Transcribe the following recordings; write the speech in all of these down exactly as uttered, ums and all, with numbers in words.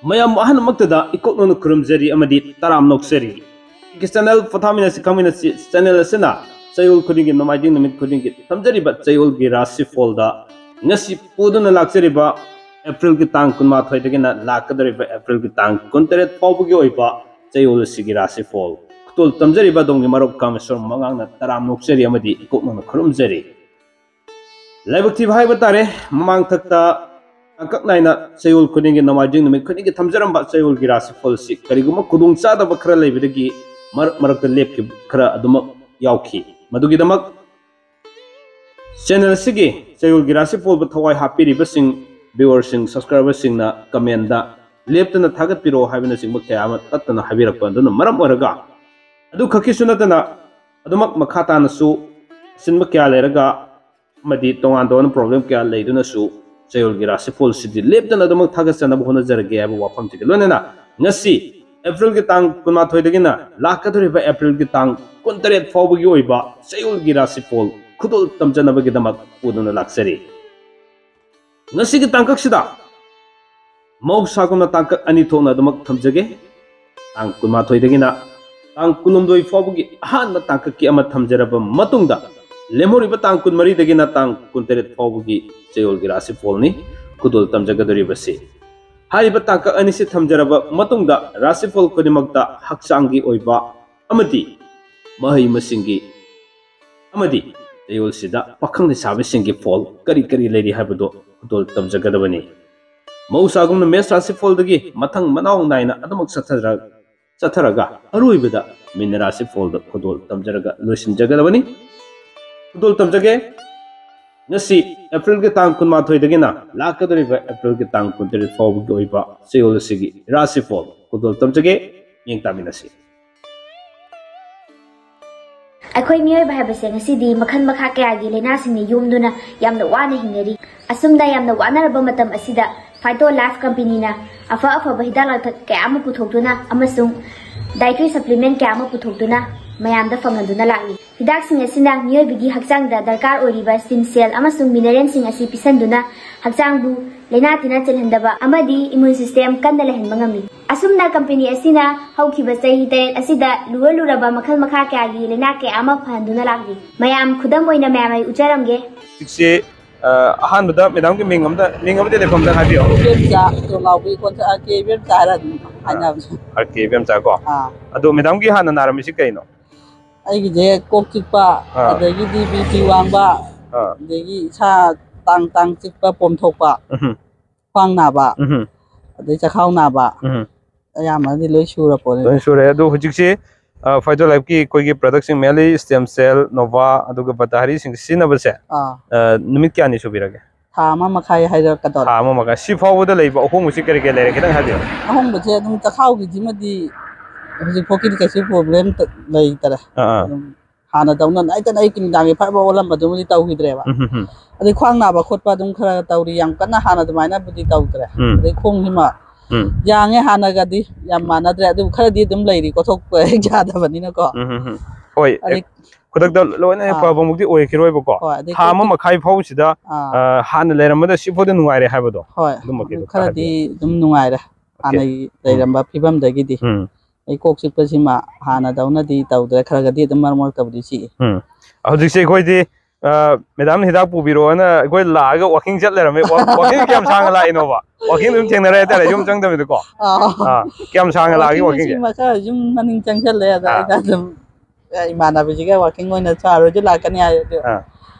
ꯃꯌꯥꯝ ꯑꯍꯟꯃꯛꯇꯗ ꯏꯀꯣꯛ ꯅꯧꯅ ꯈꯨꯔꯨꯝꯖꯔꯤ ꯑꯃꯗꯤ ꯇꯔꯥꯝ ꯅꯣꯛꯆꯔꯤ꯫ ꯑꯩꯒꯤ ꯆꯦꯅꯦꯜ ꯄꯣꯊꯥꯃꯤꯟꯅꯁꯤ ꯈꯪꯃꯤꯟꯅꯁꯤ ꯆꯦꯅꯦꯜ ꯑꯁꯤꯅ ꯆꯌꯣꯜ ꯈꯨꯗꯤꯡꯒꯤ, ꯅꯣꯡꯃꯥꯏꯖꯤꯡ ꯅꯨꯃꯤꯠ ꯈꯨꯗꯤꯡꯒꯤ ꯊꯝꯖꯔꯤꯕ ꯆꯌꯣꯜꯒꯤ ꯔꯥꯁꯤꯐꯣꯜꯗ ꯉꯁꯤ ꯄꯨꯗꯨꯅ ꯂꯥꯛꯆꯔꯤꯕ ꯑꯦꯄ꯭ꯔꯤꯜꯒꯤ ꯇꯥꯡ ꯀꯨꯟꯃꯥꯊꯣꯏꯗꯒꯤꯅ ꯂꯥꯛꯀꯗꯧꯔꯤꯕ ꯑꯦꯄ꯭ꯔꯤꯜꯒꯤ ꯇꯥꯡ ꯀꯨꯟꯇꯔꯦꯠ ꯐꯥꯎꯕꯒꯤ ꯑꯣꯏꯕ ꯆꯌꯣꯜ ꯑꯁꯤꯒꯤ ꯔꯥꯁꯤꯐꯣꯜ ꯈꯨꯗꯣꯜ ꯇꯝꯖꯔꯤꯕ ꯑꯗꯣꯝꯒꯤ ꯃꯔꯨꯞ ꯀꯥꯃꯦꯁꯣꯔ ꯃꯉꯥꯡꯅ ꯇꯔꯥꯝ ꯅꯣꯛꯆꯔꯤ ꯑꯃꯗꯤ ꯏꯀꯣꯛ ꯅꯧꯅ ꯈꯨꯔꯨꯝꯖꯔꯤ꯫ ꯂꯥꯏꯕꯛ ꯊꯤꯕ ꯍꯥꯏꯕ ꯇꯥꯔꯦ, ꯃꯃꯥꯡꯊꯛꯇ ꯇꯥꯡꯀꯛ ꯅꯥꯏꯅ ꯆꯌꯣꯜ ꯈꯨꯗꯤꯡꯒꯤ, ꯅꯣꯡꯃꯥꯏꯖꯤꯡ ꯅꯨꯃꯤꯠ ꯈꯨꯗꯤꯡꯒꯤ ꯊꯝꯖꯔꯝꯕ ꯆꯌꯣꯜꯒꯤ ꯔꯥꯁꯤꯐꯣꯜ ꯑꯁꯤ ꯀꯔꯤꯒꯨꯝꯕ ꯈꯨꯗꯣꯡꯆꯥꯗꯕ ꯈꯔ ꯂꯩꯕꯗꯒꯤ ꯃꯔꯛ ꯃꯔꯛꯇ ꯂꯦꯞꯈꯤꯕ ꯈꯔ ꯑꯗꯨꯃꯛ ꯌꯥꯎꯈꯤ꯫ ꯃꯗꯨꯒꯤꯗꯃꯛ ꯆꯦꯅꯦꯜ ꯑꯁꯤꯒꯤ ꯆꯌꯣꯜꯒꯤ ꯔꯥꯁꯤꯐꯣꯜꯕꯨ ꯊꯋꯥꯏ ꯍꯥꯞꯄꯤꯔꯤꯕꯁꯤꯡ, ꯚ꯭ꯌꯨꯋꯔꯁꯤꯡ, ꯁꯕꯁꯀ꯭ꯔꯥꯏꯕꯔꯁꯤꯡꯅ ꯀꯃꯦꯟꯗ ꯂꯦꯞꯇꯅ ꯊꯥꯒꯠꯄꯤꯔꯛꯑꯣ ꯍꯥꯏꯕꯅꯆꯤꯡꯕ ꯀꯌꯥ ꯑꯃ ꯇꯠꯇꯅ ꯍꯥꯏꯕꯤꯔꯛꯄ ꯑꯗꯨꯅ ꯃꯔꯝ ꯑꯣꯏꯔꯒ, ꯑꯗꯨ ꯈꯛꯀꯤꯁꯨ ꯅꯠꯇꯅ ꯑꯗꯨꯃꯛ ꯃꯈꯥ ꯇꯥꯅꯁꯨ ꯑꯁꯤꯟꯕ ꯀꯌꯥ ꯂꯩꯔꯒ ꯑꯃꯗꯤ ꯇꯣꯉꯥꯟ ꯇꯣꯉꯥꯟꯕ ꯄ꯭ꯔꯣꯕ꯭ꯂꯦꯝ ꯀꯌꯥ ꯂꯩꯗꯨꯅꯁꯨ ꯆꯌꯣꯜꯒꯤ ꯔꯥꯁꯤꯐꯣꯜꯁꯤꯗꯤ ꯂꯦꯞꯇꯅ ꯑꯗꯨꯃꯛ ꯊꯥꯒꯠꯆꯅꯕ ꯍꯣꯠꯅꯖꯔꯒꯦ ꯍꯥꯏꯕ ꯋꯥꯐꯝꯁꯤꯒ ꯂꯣꯏꯅꯅ ꯉꯁꯤ ꯑꯦꯄ꯭ꯔꯤꯜꯒꯤ ꯇꯥꯡ ꯀꯨꯟꯃꯥꯊꯣꯏꯗꯒꯤꯅ ꯂꯥꯛꯀꯗꯧꯔꯤꯕ ꯑꯦꯄ꯭ꯔꯤꯜꯒꯤ ꯇꯥꯡ ꯀꯨꯟꯇꯔꯦꯠ ꯐꯥꯎꯕꯒꯤ ꯑꯣꯏꯕ ꯆꯌꯣꯜꯒꯤ ꯔꯥꯁꯤꯐꯣꯜ ꯈꯨꯗꯣꯜ ꯇꯝꯖꯅꯕꯒꯤꯗꯃꯛ ꯄꯨꯗꯨꯅ ꯂꯥꯛꯆꯔꯤ꯫ ꯉꯁꯤꯒꯤ ꯇꯥꯡꯀꯛꯁꯤꯗ ꯃꯍꯧꯁꯥꯒꯨꯝꯅ ꯇꯥꯡꯀꯛ ꯑꯅꯤ ꯊꯣꯛꯅ ꯑꯗꯨꯃꯛ ꯊꯝꯖꯒꯦ꯫ ꯇꯥꯡ ꯀꯨꯟꯃꯥꯊꯣꯏꯗꯒꯤꯅ ꯇꯥꯡ ꯀꯨꯟꯍꯨꯝꯗꯣꯏ ꯐꯥꯎꯕꯒꯤ ꯑꯍꯥꯟꯕ ꯇꯥꯡꯀꯛꯀꯤ ꯑꯃ ꯊꯝꯖꯔꯕ ꯃꯇꯨꯡꯗ, ꯂꯦꯝꯍꯧꯔꯤꯕ ꯇꯥꯡ ꯀꯨꯟꯃꯔꯤꯗꯒꯤꯅ ꯇꯥꯡ ꯀꯨꯟꯇꯔꯦꯠ ꯐꯥꯎꯕꯒꯤ ꯆꯌꯣꯜꯒꯤ ꯔꯥꯁꯤꯐꯣꯜꯅꯤ ꯈꯨꯗꯣꯜ ꯇꯝꯖꯒꯗꯧꯔꯤꯕꯁꯤ꯫ ꯍꯥꯏꯔꯤꯕ ꯇꯥꯡꯀꯛ ꯑꯅꯤꯁꯤ ꯊꯝꯖꯔꯕ ꯃꯇꯨꯡꯗ, ꯔꯥꯁꯤꯐꯣꯜ ꯈꯨꯗꯤꯡꯃꯛꯇ ꯍꯛꯆꯥꯡꯒꯤ ꯑꯣꯏꯕ ꯑꯃꯗꯤ ꯃꯍꯩ ꯃꯁꯤꯡꯒꯤ ꯑꯃꯗꯤ ꯆꯌꯣꯜꯁꯤꯗ ꯄꯥꯈꯪ ꯂꯩꯁꯥꯕꯤꯁꯤꯡꯒꯤ ꯐꯣꯜ ꯀꯔꯤ ꯀꯔꯤ ꯂꯩꯔꯤ ꯍꯥꯏꯕꯗꯨ ꯈꯨꯗꯣꯜ ꯇꯝꯖꯒꯗꯕꯅꯤ꯫ ꯃꯍꯧꯁꯥꯒꯨꯝꯅ ꯃꯦꯁ ꯔꯥꯁꯤꯐꯣꯜꯗꯒꯤ ꯃꯊꯪ ꯃꯅꯥꯎ ꯅꯥꯏꯅ ꯑꯗꯨꯃꯛ ꯆꯠꯊꯔ-, ꯆꯠꯊꯔꯒ ꯑꯔꯣꯏꯕꯗ ꯃꯤꯅ ꯔꯥꯁꯤꯐꯣꯜꯗ ꯈꯨꯗꯣꯜ ꯇꯝꯖꯔꯒ ꯂꯣꯏꯁꯤꯟꯖꯒꯗꯕꯅꯤ꯫ ꯈꯨꯗꯣꯜ ꯇꯝꯖꯒꯦ꯫ ꯉꯁꯤ ꯑꯦꯄ꯭ꯔꯤꯜꯒꯤ ꯇꯥꯡ ꯀꯨꯟꯃꯥꯊꯣꯏꯗꯒꯤꯅ ꯂꯥꯛꯀꯗꯧꯔꯤꯕ ꯑꯦꯄ꯭ꯔꯤꯜꯒꯤ ꯇꯥꯡ ꯀꯨꯟꯇꯔꯦꯠ ꯐꯥꯎꯕꯒꯤ ꯑꯣꯏꯕ ꯆꯌꯣꯜ ꯑꯁꯤꯒꯤ ꯔꯥꯁꯤꯐꯣꯜ ꯈꯨꯗꯣꯜ ꯇꯝꯖꯒꯦ꯫ ꯃꯤꯠꯌꯦꯡ ꯇꯥꯃꯤꯟꯅꯁꯤ꯫ ꯑꯩꯈꯣꯏ ꯃꯤꯑꯣꯏꯕ ꯍꯥꯏꯕꯁꯦ ꯉꯁꯤꯗꯤ ꯃꯈꯜ ꯃꯈꯥ ꯀꯌꯥꯒꯤ ꯂꯥꯏꯅꯥꯁꯤꯡꯅ ꯌꯣꯝꯗꯨꯅ ꯌꯥꯝꯅ ꯋꯥꯅ ꯍꯤꯡꯅꯔꯤ꯫ ꯑꯁꯨꯝꯅ ꯌꯥꯝꯅ ꯋꯥꯅꯔꯕ ꯃꯇꯝ ꯑꯁꯤꯗ Phyto Life Companyꯅ ꯑꯐ ꯑꯐꯕ ꯍꯤꯗꯥꯛ ꯂꯥꯡꯊꯛ ꯀꯌꯥ ꯑꯃ ꯄꯨꯊꯣꯛꯇꯨꯅ ꯑꯃꯁꯨꯡ dietary supplement ꯀꯌꯥ ꯑꯃ ꯄꯨꯊꯣꯛꯇꯨꯅ ꯃꯌꯥꯝꯗ ꯐꯪꯍꯟꯗꯨꯅ ꯂꯥꯛꯂꯤ꯫ ꯍꯤꯗꯥꯛꯁꯤꯡ ꯑꯁꯤꯅ ꯃꯤꯑꯣꯏꯕꯒꯤ ꯍꯛꯆꯥꯡꯗ ꯗꯔꯀꯥꯔ ꯑꯣꯏꯔꯤꯕ stem cell ꯑꯃꯁꯨꯡ mineralꯁꯤꯡ ꯑꯁꯤ ꯄꯤꯁꯟꯗꯨꯅ ꯍꯛꯆꯥꯡꯕꯨ ꯂꯥꯏꯅꯥ ꯇꯤꯟꯅ ꯆꯦꯜꯍꯟꯗꯕ ꯑꯃꯗꯤ ꯏꯃ꯭ꯌꯨꯟ ꯁꯤꯁꯇꯦꯝ ꯀꯟꯅ ꯂꯩꯍꯟꯕ ꯉꯝꯃꯤ꯫ ꯑꯁꯨꯝꯅ ꯀꯝꯄꯦꯅꯤ ꯑꯁꯤꯅ ꯍꯧꯈꯤꯕ ꯆꯍꯤ ꯇꯔꯦꯠ ꯑꯁꯤꯗ ꯂꯨꯔ ꯂꯨꯔꯕ ꯃꯈꯜ ꯃꯈꯥ ꯀꯌꯥꯒꯤ ꯂꯥꯏꯅꯥ ꯀꯌꯥ ꯑꯃ ꯐꯍꯟꯗꯨꯅ ꯂꯥꯛꯂꯤ꯫ ꯃꯌꯥꯝ ꯈꯨꯗꯝ ꯑꯣꯏꯅ ꯃꯌꯥꯝ ꯑꯩ ꯎꯠꯆꯔꯝꯒꯦ꯫ ꯍꯧꯖꯤꯛꯁꯤ, ꯑ, ꯑꯍꯥꯟꯕꯗ ꯃꯦꯗꯥꯝꯒꯤ ꯃꯤꯡ ꯑꯃꯗ, ꯃꯤꯡ ꯑꯃꯗꯤ ꯂꯩꯐꯝꯗ ꯍꯥꯏꯕꯤꯌꯣ꯫ ꯏꯕꯦꯝꯆꯥ ꯇꯣꯡꯂꯥꯎꯕꯤ ꯀꯣꯟꯊ-, ꯑ, ꯀꯦ ꯏꯕꯦꯝꯆꯥ ꯍꯥꯏꯔ ꯑꯗꯨꯝ ꯍꯥꯏꯅꯕꯅꯦ꯫ ꯑꯥꯔ ꯀꯦ ꯏꯕꯦꯝꯆꯥ ꯀꯣ꯫ ꯑꯥ꯫ ꯑꯗꯣ ꯃꯦꯗꯥꯝꯒꯤ ꯍꯥꯟꯅ ꯅꯥꯔꯝꯃꯤꯁꯤ ꯀꯩꯅꯣ? ꯑꯩꯒꯤꯁꯦ ꯀꯣꯛ ꯆꯤꯛꯄ, ꯑꯥ꯫ ꯑꯗꯒꯤꯗꯤ ꯕꯤ ꯄꯤ ꯋꯥꯡꯕ, ꯑꯥ꯫ ꯑꯗꯒꯤ ꯏꯁꯥ ꯇꯥꯡ ꯇꯥꯡ ꯆꯤꯛꯄ ꯄꯣꯝꯊꯣꯛꯄ, ꯎꯝꯍꯨꯝ꯫ ꯈ꯭ꯋꯥꯡ ꯅꯥꯕ, ꯎꯝꯍꯨꯝ꯫ ꯑꯗꯩ ꯆꯈꯥꯎ ꯅꯥꯕ, ꯎꯝꯍꯨꯝ꯫ ꯑꯌꯥꯝꯕꯅꯗꯤ ꯂꯣꯏ ꯁꯨꯔ ꯄꯣꯠꯅꯤ꯫ ꯂꯣꯏ ꯁꯨꯔꯦ꯫ ꯑꯗꯨ ꯍꯧꯖꯤꯛꯁꯤ, ꯑ, ꯐꯥꯏꯇꯣ ꯂꯥꯏꯐꯀꯤ ꯑꯩꯈꯣꯏꯒꯤ ꯄ꯭ꯔꯗꯛꯁꯤꯡ, ꯃꯦꯟꯂꯤ ꯁ꯭ꯇꯦꯝ ꯁꯦꯜ, ꯅꯣꯚꯥ, ꯑꯗꯨꯒ ꯕꯇꯥꯍꯔꯤꯁꯤꯡ ꯁꯤꯖꯤꯟꯅꯕꯁꯦ, ꯑꯥ꯫ ꯑ, ꯅꯨꯃꯤꯠ ꯀꯌꯥꯅꯤ ꯁꯨꯕꯤꯔꯒꯦ? ꯊꯥ ꯑꯃ ꯃꯈꯥꯏ ꯍꯥꯏꯔꯛꯀꯗꯧꯔꯦ꯫ ꯊꯥ ꯑꯃ ꯃꯈꯥꯏ꯫ ꯁꯤ ꯐꯥꯎꯕꯗ ꯂꯩꯕ ꯑꯍꯣꯡꯕꯁꯤ ꯀꯔꯤ ꯀꯔꯤ ꯂꯩꯔꯦ? ꯈꯤꯇꯪ ꯍꯥꯏꯕꯤꯌꯨ꯫ ꯑꯍꯣꯡꯕꯁꯦ ꯑꯗꯨꯝ ꯆꯈꯥꯎꯒꯤꯁꯤꯃꯗꯤ ꯍꯧꯖꯤꯛꯐꯥꯎꯀꯤꯗꯤ ꯀꯩꯁꯨ ꯄ꯭ꯔꯣꯕ꯭ꯂꯦꯝ ꯂꯩꯇꯔꯦ꯫ ꯑꯥ, ꯑꯥ꯫ ꯑꯗꯨꯝ ꯍꯥꯟꯅꯗꯧꯅ ꯅꯥꯏꯇ ꯅꯥꯏ ꯅꯨꯃꯤꯗꯥꯡꯒꯤ ꯐꯥꯏꯕ ꯑꯣꯜꯂꯝꯕꯗꯨꯃꯗꯤ ꯇꯧꯈꯤꯗ꯭ꯔꯦꯕ꯫ ꯎꯝ, ꯍꯝ, ꯍꯝ꯫ ꯑꯗꯩ ꯈ꯭ꯋꯥꯡ ꯅꯥꯕ ꯈꯣꯠꯄ ꯑꯗꯨꯝ ꯈꯔ ꯇꯧꯔꯤ, ꯌꯥꯝ ꯀꯟꯅ ꯍꯥꯟꯅ ꯑꯗꯨꯃꯥꯏꯅꯕꯨꯗꯤ ꯇꯧꯗ꯭ꯔꯦ꯫ ꯎꯝ꯫ ꯑꯗꯩ ꯈꯣꯡꯁꯤꯃ ꯎꯝ꯫ ꯌꯥꯡꯉꯦ ꯍꯥꯟꯅꯒꯗꯤ, ꯌꯥꯝ ꯃꯥꯟꯅꯗ꯭ꯔꯦ꯫ ꯑꯗꯨꯕꯨ ꯈꯔꯗꯤ ꯑꯗꯨꯝ ꯂꯩꯔꯤ, ꯀꯣꯊꯣꯛꯄ ꯍꯦꯛ ꯌꯥꯗꯕꯅꯤꯅꯀꯣ꯫ ꯎꯝ, ꯍꯝ, ꯍꯝ꯫ ꯍꯣꯏ, ꯑꯗꯩ ꯍꯦꯛ ꯈꯨꯗꯛꯇ ꯂꯣꯏꯅ ꯍꯦꯛ ꯑꯥ꯫ ꯐꯕꯃꯛꯇꯤ ꯑꯣꯏꯈꯤꯔꯣꯏꯕꯀꯣ꯫ ꯍꯣꯏ, ꯑꯗꯩ ꯊꯥ ꯑꯃ ꯀꯣꯛꯇꯤ ꯃꯈꯥꯏ ꯐꯥꯎꯁꯤꯗ, ꯑꯥ꯫ ꯑ, ꯍꯥꯟꯅ ꯂꯩꯔꯝꯕꯗ ꯁꯤꯐꯥꯎꯗꯤ ꯅꯨꯡꯉꯥꯏꯔꯦ ꯍꯥꯏꯕꯗꯣ, ꯍꯣꯏ, ꯑꯗꯨꯃꯛꯀꯤꯗꯣ ꯑꯗꯨ ꯈꯔꯗꯤ ꯈꯔꯗꯤ ꯑꯗꯨꯝ ꯅꯨꯡꯉꯥꯏꯔꯦ꯫ ꯑꯣꯀꯦ꯫ ꯍꯥꯟꯅꯒꯤ ꯎꯝ꯫ ꯂꯩꯔꯝꯕ ꯐꯤꯕꯝꯗꯒꯤꯗꯤ꯫ ꯎꯝ꯫ ꯑꯩ ꯀꯣꯛ ꯆꯤꯛꯄꯁꯤꯃ ꯍꯥꯟꯅꯗꯧꯅꯗꯤ ꯇꯧꯗ꯭ꯔꯦ, ꯈꯔ ꯈꯔꯗꯤ ꯑꯗꯨꯝ ꯃꯔꯛ ꯃꯔꯛꯇꯕꯨꯗꯤ ꯆꯤꯛꯏ꯫ ꯎꯝ꯫ ꯍꯧꯖꯤꯛꯁꯦ ꯑꯩꯈꯣꯏꯗꯤ, ꯑ, ꯃꯦꯗꯥꯝꯅ ꯍꯤꯗꯥꯛ ꯄꯨꯕꯤꯔꯣꯅ ꯑꯩꯈꯣꯏ ꯂꯥꯛꯑꯒ ꯋꯥꯀꯤꯡ ꯆꯠ ꯂꯩꯔꯝꯃꯦ꯫ ꯋꯥ-, ꯋꯥꯀꯤꯡ ꯀꯌꯥꯝ ꯁꯥꯡꯅ ꯂꯥꯛꯏꯅꯣꯕ? ꯋꯥꯀꯤꯡ ꯑꯗꯨꯝ ꯊꯦꯡꯅꯔꯦ ꯍꯥꯏꯇꯥꯔꯦ, ꯌꯨꯝ ꯆꯪꯗꯕꯤꯗꯀꯣ꯫ ꯑꯥ꯫ ꯑꯥ, ꯀꯌꯥꯝ ꯁꯥꯡꯅ ꯂꯥꯛꯑꯒꯦ ꯋꯥꯀꯤꯡꯁꯦ ꯋꯥꯀꯤꯡꯁꯦ? ꯁꯤꯃ ꯈꯔ ꯌꯨꯝ ꯃꯅꯤꯡ ꯆꯪꯁꯜꯂꯦ, ꯑꯗ ꯑꯥ꯫ ꯑꯩꯅ ꯑꯗꯨꯝ, ꯑ, ꯏꯃꯥꯟꯅꯕꯁꯤꯒ ꯋꯥꯀꯤꯡ ꯑꯣꯏꯅ ꯆꯥꯔꯨꯔꯁꯤ ꯂꯥꯛꯀꯅꯤ ꯍꯥꯏ, ꯑꯗꯨ ꯑꯥ꯫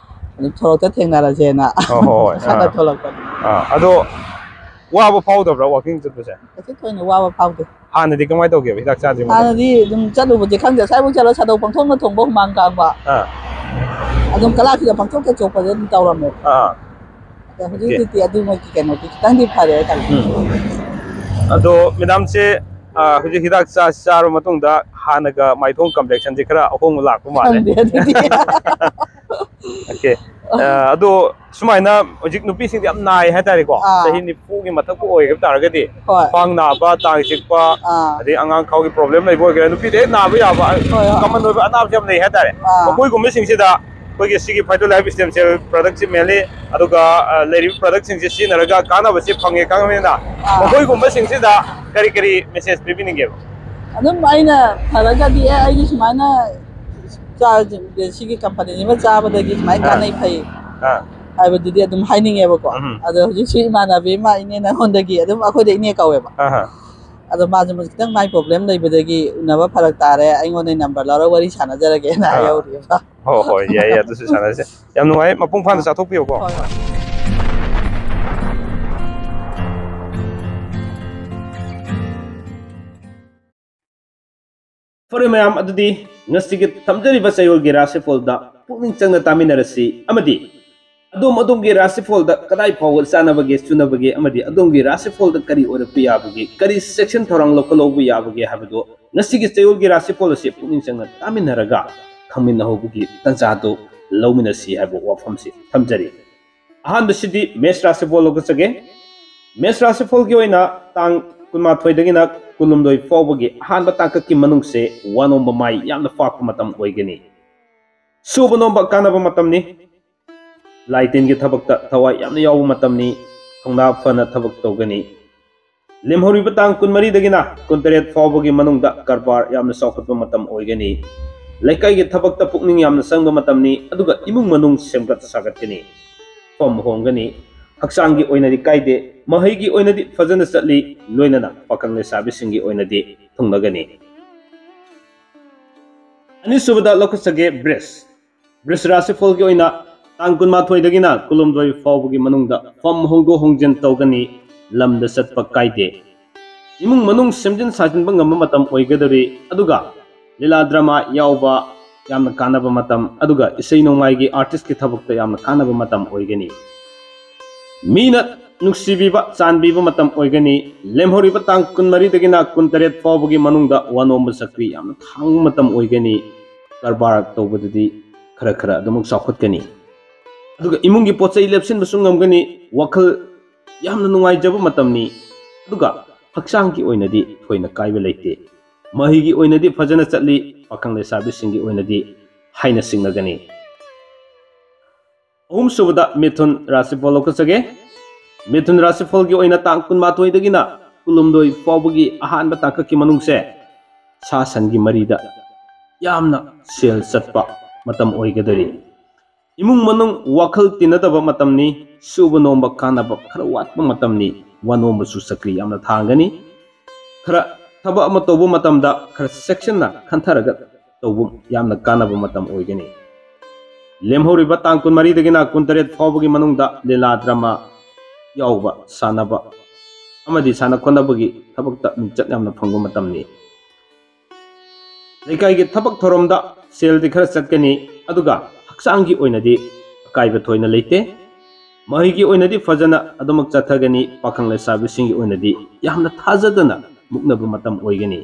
ꯑꯗꯨꯝ ꯁꯣꯔꯣꯛꯇ ꯊꯦꯡꯅꯔꯁꯦꯅ ꯑꯣ, ꯍꯣꯏ, ꯍꯣꯏ꯫ ꯈꯔ ꯑꯥ꯫ ꯊꯣꯛꯂꯛꯄꯅꯤ꯫ ꯑꯥ, ꯑꯗꯣ ꯋꯥꯕ ꯐꯥꯎꯗꯕ꯭ꯔꯥ ꯋꯥꯀꯤꯡ ꯆꯠꯄꯁꯦ? ꯀꯩꯁꯨ ꯊꯣꯏꯅ ꯋꯥꯕ ꯐꯥꯎꯗꯦ꯫ ꯍꯥꯟꯅꯗꯤ ꯀꯃꯥꯏꯅ ꯇꯧꯒꯦꯕ ꯍꯤꯗꯥꯛ ꯆꯥꯗ꯭ꯔꯤ ꯃꯇꯝꯗ? ꯍꯥꯟꯅꯗꯤ ꯑꯗꯨꯝ ꯆꯠꯂꯨꯕꯁꯦ ꯈꯪꯗꯦ, ꯁ꯭ꯋꯥꯏꯐꯥꯎ ꯆꯠꯂ ꯁꯥꯗꯣꯛ ꯄꯪꯊꯣꯛꯅ ꯊꯣꯡꯕ ꯍꯨꯃꯥꯡ ꯀꯥꯡꯕ꯫ ꯑꯥ꯫ ꯑꯗꯨꯝ ꯀꯂꯥꯛꯁꯤꯗ ꯄꯪꯆꯣꯛꯇ ꯆꯣꯛꯄꯁꯦ ꯑꯗꯨꯝ ꯇꯧꯔꯝꯃꯦꯕ꯫ ꯑꯥ, ꯑꯥ꯫ ꯑꯗ ꯍꯧꯖꯤꯛ ꯑꯣꯀꯦ꯫ ꯍꯧꯖꯤꯛꯇꯤ ꯑꯗꯨꯃꯛꯀꯤ ꯀꯩꯅꯣꯗꯤ ꯈꯤꯇꯪꯗꯤ ꯐꯔꯦ ꯍꯥꯏꯇꯥꯔꯦ꯫ ꯎꯝ꯫ ꯑꯗꯣ ꯃꯦꯗꯥꯝꯁꯦ, ꯑ, ꯍꯧꯖꯤꯛ ꯍꯤꯗꯥꯛ ꯆꯥ-, ꯆꯥꯔꯕ ꯃꯇꯨꯡꯗ ꯍꯥꯟꯅꯒ ꯃꯥꯏꯊꯣꯡ ꯀꯝꯄ꯭ꯂꯦꯛꯁꯟꯁꯦ ꯈꯔ ꯑꯍꯣꯡꯕ ꯂꯥꯛꯄ ꯃꯥꯜꯂꯦ꯫ ꯈꯪꯗꯦ ꯑꯗꯨꯗꯤ꯫ ꯑꯣꯀꯦ꯫ ꯑ, ꯑꯗꯣ ꯁꯨꯃꯥꯏꯅ ꯍꯧꯖꯤꯛ ꯅꯨꯄꯤꯁꯤꯡꯗꯤ ꯌꯥꯝ ꯅꯥꯏ ꯍꯥꯏꯇꯥꯔꯦꯀꯣ꯫ ꯑꯥ꯫ ꯆꯍꯤ ꯅꯤꯐꯨꯒꯤ ꯃꯊꯛꯄꯨ ꯑꯣꯏꯈꯤꯕ ꯇꯥꯔꯒꯗꯤ, ꯍꯣꯏ꯫ ꯈ꯭ꯋꯥꯡ ꯅꯥꯕ, ꯇꯥꯡ ꯆꯤꯛꯄ, ꯑꯥ꯫ ꯑꯗꯩ ꯑꯉꯥꯡ ꯈꯥꯎꯒꯤ ꯄ꯭ꯔꯣꯕ꯭ꯂꯦꯝ ꯂꯩꯕ ꯑꯣꯏꯒꯦꯔꯥ, ꯅꯨꯄꯤꯗ ꯍꯦꯛ ꯅꯥꯕ ꯌꯥꯕ, ꯍꯣꯏ, ꯍꯣꯏ꯫ ꯀꯃꯟ ꯑꯣꯏꯕ ꯑꯅꯥꯕꯁꯦ ꯌꯥꯝ ꯂꯩ ꯍꯥꯏꯇꯥꯔꯦ꯫ ꯑꯥ꯫ ꯃꯈꯣꯏꯒꯨꯝꯕꯁꯤꯡꯁꯤꯗ ꯑꯩꯈꯣꯏꯒꯤ ꯁꯤꯒꯤ ꯐꯥꯏꯇꯣ ꯂꯥꯏꯐ ꯁ꯭ꯇꯦꯝ ꯁꯦꯜ ꯄ꯭ꯔꯗꯛꯁꯤ ꯃꯦꯟꯂꯤ, ꯑꯗꯨꯒ ꯑ, ꯂꯩꯔꯤꯕ ꯄ꯭ꯔꯗꯛꯁꯤꯡꯁꯤ ꯁꯤꯖꯤꯟꯅꯔꯒ ꯀꯥꯟꯅꯕꯁꯤ ꯐꯪꯉꯦ ꯈꯪꯉꯕꯅꯤꯅ, ꯑꯥ꯫ ꯃꯈꯣꯏꯒꯨꯝꯕꯁꯤꯡꯁꯤꯗ ꯀꯔꯤ ꯀꯔꯤ ꯃꯦꯁꯦꯖ ꯄꯤꯕꯤꯅꯤꯡꯒꯦꯕ? ꯑꯗꯨꯝ ꯑꯩꯅ ꯐꯔꯒꯗꯤ, "ꯑꯦ, ꯑꯩꯒꯤ ꯁꯨꯃꯥꯏꯅ ꯆꯥ-, ꯁꯤꯒꯤ ꯀꯝꯄꯅꯤꯁꯤꯃ ꯆꯥꯕꯗꯒꯤ ꯁꯨꯃꯥꯏꯅ ꯑꯥ꯫ ꯀꯥꯟꯅꯩ, ꯐꯩ" ꯑꯥ꯫ ꯍꯥꯏꯕꯗꯨꯗꯤ ꯑꯗꯨꯝ ꯍꯥꯏꯅꯤꯡꯉꯦꯕꯀꯣ꯫ ꯎꯝ꯫ ꯑꯗꯣ ꯍꯧꯖꯤꯛꯁꯨ ꯏꯃꯥꯟꯅꯕꯤ ꯑꯃ, ꯏꯅꯦ ꯅꯪꯉꯣꯟꯗꯒꯤ ꯑꯗꯨꯝ, ꯑꯩꯈꯣꯏꯗ ꯏꯅꯦ ꯀꯧꯋꯦꯕ꯫ ꯑꯍꯥ꯫ ꯑꯗꯣ ꯃꯥꯁꯨ ꯈꯤꯇꯪ ꯃꯥꯏ ꯄ꯭ꯔꯣꯕ꯭ꯂꯦꯝ ꯂꯩꯕꯗꯒꯤ ꯎꯅꯕ ꯐꯔꯛ ꯇꯥꯔꯦ, ꯑꯩꯉꯣꯟꯗ ꯅꯝꯕꯔ ꯂꯧꯔꯒ ꯋꯥꯔꯤ ꯁꯥꯟꯅꯖꯔꯒꯦꯅ ꯑꯥ꯫ ꯍꯥꯏꯍꯧꯔꯤꯕ꯫ ꯍꯣꯏ, ꯍꯣꯏ, ꯌꯥꯏ, ꯌꯥꯏ, ꯑꯗꯨꯁꯨ ꯁꯥꯟꯅꯁꯦ꯫ ꯌꯥꯝ ꯅꯨꯡꯉꯥꯏ, ꯃꯄꯨꯡ ꯐꯥꯅ ꯆꯥꯊꯣꯛꯄꯤꯌꯨꯀꯣ꯫ ꯍꯣꯏ, ꯍꯣꯏ꯫ ꯐꯔꯦ ꯃꯌꯥꯝ, ꯑꯗꯨꯗꯤ ꯉꯁꯤꯒꯤ ꯊꯝꯖꯔꯤꯕ ꯆꯌꯣꯜꯒꯤ ꯔꯥꯁꯤꯐꯣꯜꯗ ꯄꯨꯛꯅꯤꯡ ꯆꯪꯅ ꯇꯥꯃꯤꯟꯅꯔꯁꯤ, ꯑꯃꯗꯤ ꯑꯗꯣꯝ ꯑꯗꯣꯝꯒꯤ ꯔꯥꯁꯤꯐꯣꯜꯗ ꯀꯗꯥꯏ ꯐꯥꯎꯕ ꯆꯥꯅꯕꯒꯦ, ꯆꯨꯅꯕꯒꯦ, ꯑꯃꯗꯤ ꯑꯗꯣꯝꯒꯤ ꯔꯥꯁꯤꯐꯣꯜꯗ ꯀꯔꯤ ꯑꯣꯏꯔꯛꯄ ꯌꯥꯕꯒꯦ, ꯀꯔꯤ ꯆꯦꯛꯁꯤꯟ ꯊꯧꯔꯥꯡ ꯂꯧꯈꯠꯍꯧꯕ ꯌꯥꯕꯒꯦ ꯍꯥꯏꯕꯗꯨ ꯉꯁꯤꯒꯤ ꯆꯌꯣꯜꯒꯤ ꯔꯥꯁꯤꯐꯣꯜ ꯑꯁꯤ ꯄꯨꯛꯅꯤꯡ ꯆꯪꯅ ꯇꯥꯃꯤꯟꯅꯔꯒ ꯈꯪꯃꯤꯟꯅꯍꯧꯕꯒꯤ ꯇꯥꯟꯖꯥꯗꯨ ꯂꯧꯃꯤꯟꯅꯁꯤ ꯍꯥꯏꯕ ꯋꯥꯐꯝꯁꯤ ꯊꯝꯖꯔꯤ꯫ ꯑꯍꯥꯟꯕꯁꯤꯗꯤ ꯃꯦꯁ ꯔꯥꯁꯤꯐꯣꯜ ꯂꯧꯈꯠꯆꯒꯦ꯫ ꯃꯦꯁ ꯔꯥꯁꯤꯐꯣꯜꯒꯤ ꯑꯣꯏꯅ ꯇꯥꯡ ꯀꯨꯟꯃꯥꯊꯣꯏꯗꯒꯤꯅ ꯀꯨꯟꯍꯨꯝꯗꯣꯏ ꯐꯥꯎꯕꯒꯤ ꯑꯍꯥꯟꯕ ꯇꯥꯡꯀꯛꯀꯤ ꯃꯅꯨꯡꯁꯦ ꯋꯥꯅꯣꯝꯕ ꯃꯥꯏ ꯌꯥꯝꯅ ꯄꯥꯛꯄ ꯃꯇꯝ ꯑꯣꯏꯒꯅꯤ꯫ ꯁꯨꯕ ꯅꯣꯝꯕ ꯀꯥꯟꯅꯕ ꯃꯇꯝꯅꯤ꯫ ꯂꯥꯏ ꯇꯤꯟꯒꯤ ꯊꯕꯛꯇ ꯊꯋꯥꯏ ꯌꯥꯝꯅ ꯌꯥꯎꯕ ꯃꯇꯝꯅꯤ꯫ ꯊꯧꯅꯥ ꯐꯅ ꯊꯕꯛ ꯇꯧꯒꯅꯤ꯫ ꯂꯦꯝꯍꯧꯔꯤꯕ ꯇꯥꯡ ꯀꯨꯟꯃꯔꯤꯗꯒꯤꯅ ꯀꯨꯟꯇꯔꯦꯠ ꯐꯥꯎꯕꯒꯤ ꯃꯅꯨꯡꯗ ꯀꯔꯕꯥꯔ ꯌꯥꯝꯅ ꯆꯥꯎꯈꯠꯄ ꯃꯇꯝ ꯑꯣꯏꯒꯅꯤ꯫ ꯂꯩꯀꯥꯏꯒꯤ ꯊꯕꯛꯇ ꯄꯨꯛꯅꯤꯡ ꯌꯥꯝꯅ ꯆꯪꯕ ꯃꯇꯝꯅꯤ, ꯑꯗꯨꯒ ꯏꯃꯨꯡ ꯃꯅꯨꯡ ꯁꯦꯝꯒꯠ ꯁꯥꯒꯠꯀꯅꯤ꯫ ꯐꯝ ꯍꯣꯡꯒꯅꯤ꯫ ꯍꯛꯆꯥꯡꯒꯤ ꯑꯣꯏꯅꯗꯤ ꯀꯥꯏꯗꯦ, ꯃꯍꯩꯒꯤ ꯑꯣꯏꯅꯗꯤ ꯐꯖꯅ ꯆꯠꯂꯤ, ꯂꯣꯏꯅꯅ ꯄꯥꯈꯪ ꯂꯩꯁꯥꯕꯤꯁꯤꯡꯒꯤ ꯑꯣꯏꯅꯗꯤ ꯊꯨꯡꯂꯒꯅꯤ꯫ ꯑꯅꯤꯁꯨꯕꯗ ꯂꯧꯈꯠꯆꯒꯦ ꯕ꯭ꯔꯤꯖ꯫ ꯕ꯭ꯔꯤꯖ ꯔꯥꯁꯤꯐꯣꯜꯒꯤ ꯑꯣꯏꯅ ꯇꯥꯡ ꯀꯨꯟꯃꯥꯊꯣꯏꯗꯒꯤꯅ ꯀꯨꯟꯍꯨꯝꯗꯣꯏ ꯐꯥꯎꯕꯒꯤ ꯃꯅꯨꯡꯗ ꯐꯝ ꯍꯣꯡꯗꯣꯛ ꯍꯣꯡꯖꯤꯟ ꯇꯧꯒꯅꯤ, ꯂꯝꯗ ꯆꯠꯄ ꯀꯥꯏꯗꯦ꯫ ꯏꯃꯨꯡ ꯃꯅꯨꯡ ꯁꯦꯝꯖꯤꯟ ꯁꯥꯖꯤꯟꯕ ꯉꯝꯕ ꯃꯇꯝ ꯑꯣꯏꯒꯗꯧꯔꯤ, ꯑꯗꯨꯒ ꯂꯤꯂꯥ ꯗ꯭ꯔꯃꯥ ꯌꯥꯎꯕ ꯌꯥꯝꯅ ꯀꯥꯟꯅꯕ ꯃꯇꯝ, ꯑꯗꯨꯒ ꯏꯁꯩ ꯅꯣꯡꯃꯥꯏꯒꯤ ꯑꯥꯔꯇꯤꯁꯀꯤ ꯊꯕꯛꯇ ꯌꯥꯝꯅ ꯀꯥꯟꯅꯕ ꯃꯇꯝ ꯑꯣꯏꯒꯅꯤ꯫ ꯃꯤꯅ ꯅꯨꯡꯁꯤꯕꯤꯕ, ꯆꯥꯟꯕꯤꯕ ꯃꯇꯝ ꯑꯣꯏꯒꯅꯤ꯫ ꯂꯦꯝꯍꯧꯔꯤꯕ ꯇꯥꯡ ꯀꯨꯟꯃꯔꯤꯗꯒꯤꯅ ꯀꯨꯟꯇꯔꯦꯠ ꯐꯥꯎꯕꯒꯤ ꯃꯅꯨꯡꯗ ꯋꯥꯅꯣꯝꯕ ꯆꯀ꯭ꯔꯤ ꯌꯥꯝꯅ ꯊꯥꯡꯕ ꯃꯇꯝ ꯑꯣꯏꯒꯅꯤ꯫ ꯀꯔꯕꯥꯔ ꯇꯧꯕꯗꯗꯤ ꯈꯔ ꯈꯔ ꯑꯗꯨꯃꯛ ꯆꯥꯎꯈꯠꯀꯅꯤ꯫ ꯑꯗꯨꯒ ꯏꯃꯨꯡꯒꯤ ꯄꯣꯠ ꯆꯩ ꯂꯦꯞꯁꯤꯟꯕꯁꯨ ꯉꯝꯒꯅꯤ꯫ ꯋꯥꯈꯜ ꯌꯥꯝꯅ ꯅꯨꯡꯉꯥꯏꯖꯕ ꯃꯇꯝꯅꯤ꯫ ꯑꯗꯨꯒ ꯍꯛꯆꯥꯡꯒꯤ ꯑꯣꯏꯅꯗꯤ ꯊꯣꯏꯅ ꯀꯥꯏꯕ ꯂꯩꯇꯦ꯫ ꯃꯍꯩꯒꯤ ꯑꯣꯏꯅꯗꯤ ꯐꯖꯅ ꯆꯠꯂꯤ, ꯄꯥꯈꯪ ꯂꯩꯁꯥꯕꯤꯁꯤꯡꯒꯤ ꯑꯣꯏꯅꯗꯤ ꯍꯥꯏꯅ ꯁꯤꯡꯅꯒꯅꯤ꯫ ꯑꯍꯨꯝꯁꯨꯕꯗ ꯃꯤꯊꯨꯟ ꯔꯥꯁꯤꯐꯣꯜ ꯂꯧꯈꯠꯆꯒꯦ꯫ ꯃꯤꯊꯨꯟ ꯔꯥꯁꯤꯐꯣꯜꯒꯤ ꯑꯣꯏꯅ ꯇꯥꯡ ꯀꯨꯟꯃꯥꯊꯣꯏꯗꯒꯤꯅ ꯀꯨꯟꯍꯨꯝꯗꯣꯏ ꯐꯥꯎꯕꯒꯤ ꯑꯍꯥꯟꯕ ꯇꯥꯡꯀꯛꯀꯤ ꯃꯅꯨꯡꯁꯦ ꯁꯥ ꯁꯟꯒꯤ ꯃꯔꯤꯗ ꯌꯥꯝꯅ ꯁꯦꯜ ꯆꯠꯄ ꯃꯇꯝ ꯑꯣꯏꯒꯗꯧꯔꯤ꯫ ꯏꯃꯨꯡ ꯃꯅꯨꯡ ꯋꯥꯈꯜ ꯇꯤꯟꯅꯗꯕ ꯃꯇꯝꯅꯤ, ꯁꯨꯕ ꯅꯣꯝꯕ ꯀꯥꯟꯅꯕ ꯈꯔ ꯋꯥꯠꯄ ꯃꯇꯝꯅꯤ, ꯋꯥꯅꯣꯝꯕꯁꯨ ꯆꯀ꯭ꯔꯤ ꯌꯥꯝꯅ ꯊꯥꯡꯒꯅꯤ꯫ ꯈꯔ ꯊꯕꯛ ꯑꯃ ꯇꯧꯕ ꯃꯇꯝꯗ ꯈꯔ ꯆꯦꯛꯁꯤꯟꯅ ꯈꯟꯊꯔꯒ ꯇꯧꯕ ꯌꯥꯝꯅ ꯀꯥꯟꯅꯕ ꯃꯇꯝ ꯑꯣꯏꯒꯅꯤ꯫ ꯂꯦꯝꯍꯧꯔꯤꯕ ꯇꯥꯡ ꯀꯨꯟꯃꯔꯤꯗꯒꯤꯅ ꯀꯨꯟꯇꯔꯦꯠ ꯐꯥꯎꯕꯒꯤ ꯃꯅꯨꯡꯗ ꯂꯤꯂꯥ ꯗ꯭ꯔꯃꯥ ꯌꯥꯎꯕ, ꯁꯥꯟꯅꯕ ꯑꯃꯗꯤ ꯁꯥꯟꯅ ꯈꯣꯠꯅꯕꯒꯤ ꯊꯕꯛꯇ ꯃꯤꯡꯆꯠ ꯌꯥꯝꯅ ꯐꯪꯕ ꯃꯇꯝꯅꯤ꯫ ꯂꯩꯀꯥꯏꯒꯤ ꯊꯕꯛ ꯊꯧꯔꯝꯗ ꯁꯦꯜꯗꯤ ꯈꯔ ꯆꯠꯀꯅꯤ, ꯑꯗꯨꯒ ꯍꯛꯆꯥꯡꯒꯤ ꯑꯣꯏꯅꯗꯤ ꯑꯀꯥꯏꯕ ꯊꯣꯏꯅ ꯂꯩꯇꯦ꯫ ꯃꯍꯩꯒꯤ ꯑꯣꯏꯅꯗꯤ ꯐꯖꯅ ꯑꯗꯨꯃꯛ ꯆꯠꯊꯒꯅꯤ, ꯄꯥꯈꯪ ꯂꯩꯁꯥꯕꯤꯁꯤꯡꯒꯤ ꯑꯣꯏꯅꯗꯤ ꯌꯥꯝꯅ ꯊꯥꯖꯗꯅ ꯃꯨꯛꯅꯕ ꯃꯇꯝ ꯑꯣꯏꯒꯅꯤ꯫